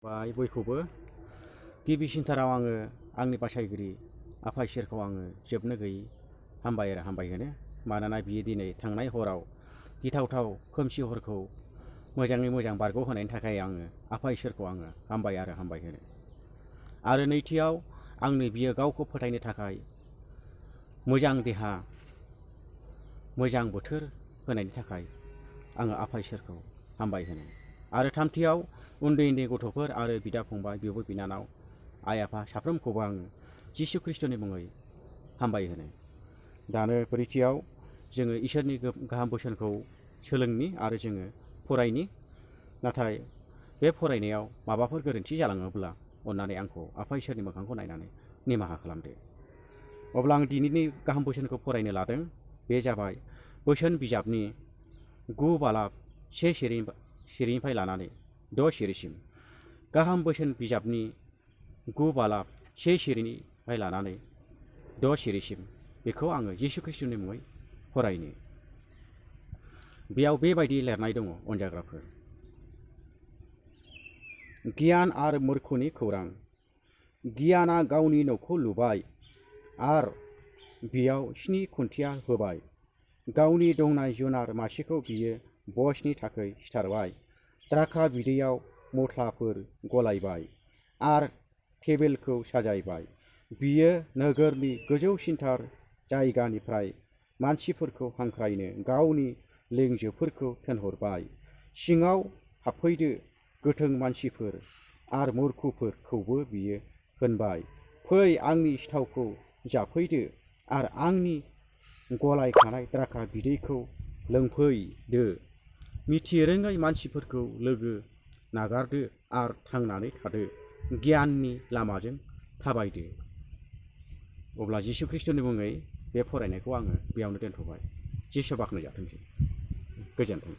बयखौबो गिबिसिनथाराव आङो आंनि बासायगिरि आफा इसोरखौ आङो जोबनो गैयै हामबाय होनो। मानोना बियो दिनै थांनाय हराव गिथावथाव खोमसि हरखौ मोजाङै मोजां बारग' होनायनि थाखाय आङो आफा इसोरखौ आङो हामबाय होनो। आरो नैथियाव आंनो बियो गावखौ फोथायनो थाखाय मोजां देहा मोजां बोथोर होनायनि थाखाय आङो आफा इसोरखौ हामबाय होनो। आरो थामथियाव उन्दै उन्दै गथ'फोर आरो बिदा फंबाय बिब' बिनानाव आइ आफा साफ्रोमखौबो आङो जिसु खृष्टनि मुङै हामबाय होनो। दानो ब्रैथियाव जोङो इसोरनि गाहाम बोसोनखौ सोलोंनि आरो जोङो फरायनि। नाथाय बे फरायनायाव माबाफोर गोरोन्थि जालाङोब्ला अन्नानै आंखौ आफा इसोरनि मोखांखौ नायनानै निमाहा खालामदो। अब्ला आं दिनैनि गाहाम बोसोनखौ फरायनो लादों। बे जाबाय बोसोन बिजाबनि 9 बालाब 1 सिरिनिफ्राय लानानै 6 सिरिसिम। गाहाम बोसोन बिजाबनि 9 बालाब 1 सिरिनिफ्राय लानानै 6 सिरिसिम बेखौ आङो जिसु खृष्टनि मुङै फरायनो। बेयाव बेबायदि लिरनाय दङ। अनजायग्राफोर, गियान आरो मूर्खनि खौरां। गियाना गावनि न'खौ लुबाय आरो बेयाव 7 खुन्थिया होबाय। गावनि दंनाय जुनार मासेखौ बियो बसनि थाखाय सिथारबाय। द्राखा बिदैयाव मस्लाफोर गलायबाय आरो टेबोलखौ साजायबाय। बियो नोगोरनि गोजौसिनथार जायगानिफ्राय मानसिफोरखौ हांख्रायनो गावनि लेंजोफोरखौ थिनहरबाय। सिङाव हाबफैदो गोथों मानसिफोर आरो मूर्खफोरखौबो बियो होनबाय, फै आंनि सिथावखौ जाफैदो आरो आंनि गलायखानाय द्राखा बिदैखौ लोंफैदो। मिथिरोङै मानसिफोरखौ लोगो नागारदो आरो थांनानै थादो। गियाननि लामाजों थाबायदो। अब्ला जिसु खृष्टनि मुङै बे फरायनायखौ आङो बेयावनो दोनथ'बाय। जिसु बाख्नायजाथोंसै। गोजोन्थों।